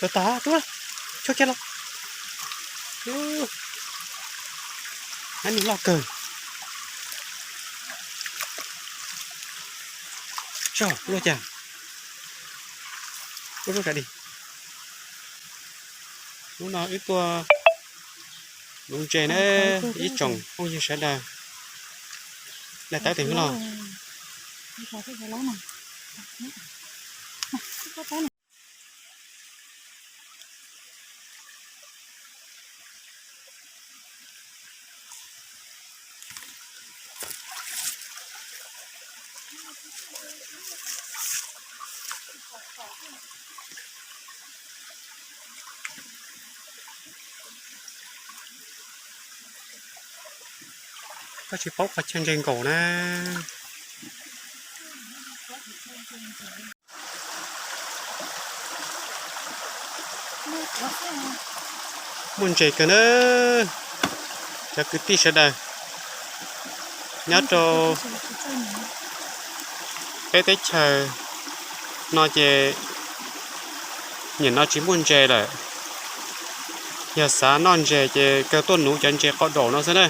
Tau tag, rub, tso kiag los. Ab, nws loj kawg. Tso, luaj cas. Ub, rub sawv di. Hnub no wb tuaj nuv ntses na, ib tsoom phooj ywg sawv daws. Daim tawv tim hnub no. Koj tsis paub qhov chaw ntses nkaum na. Muaj ntses kawg na, cov kwv tij sawv daws. Nyob rau peb teb chaws no ces nim no tsis muaj ntses lawm. Yog xav noj ntses ces kawg tuaj nuv cov ntses qau daum no xwb na.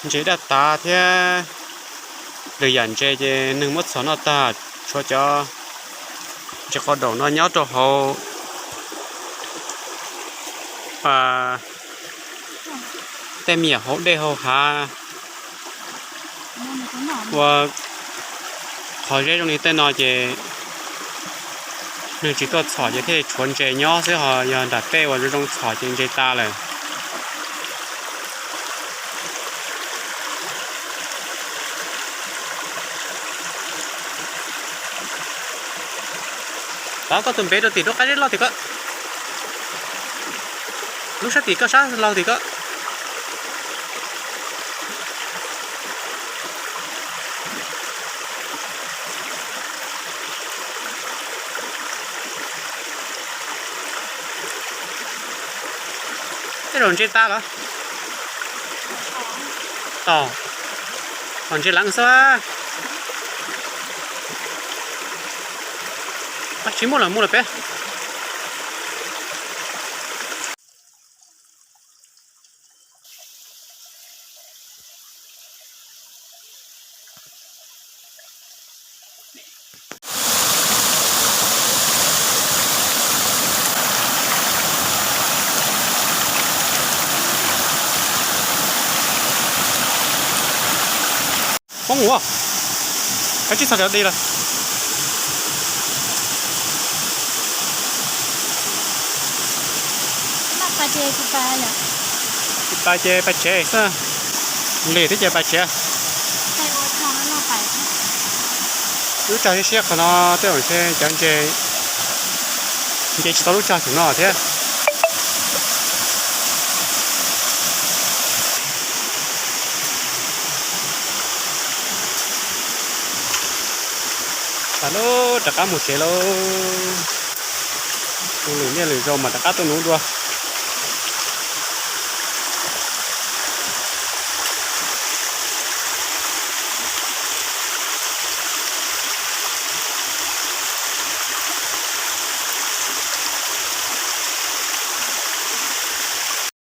Ntses daj tav thiab lwm yam ntses ces neeg muab txhom noj tag, tshuav cov ntses qau daum no nyob rau hauv tej me nyuam hauv dej hauv hav. Ua qhov zeb zoo li tej no ces neeg tsis tuaj txhom ces thiaj tshuav ntses nyob xwb, ho yog nram tej uas zoo zoo txhom ces ntses tas lawm. Pov koj tus npe rau tim lub qab zeb loj tim ko, lub sab tim koj sab laug tim ko. Tej zaum ntses tas los? Tom, tom ntses leev xwb. Tsis muaj los mus los peb. Poob ua, kav tsij txog cov di lawm. Tsis pais ces pais tsev xwb. Lim thiab ces pais tsev. Lub tsag siab siab qhov no tej zaum ntshe cov ntses nce tsis tau lub tsag thaum no thiab. Tas lauj, rov qab mus tsev lauj. Tus lwm niaj lwm zaus mas rov qab tuaj nuv dua.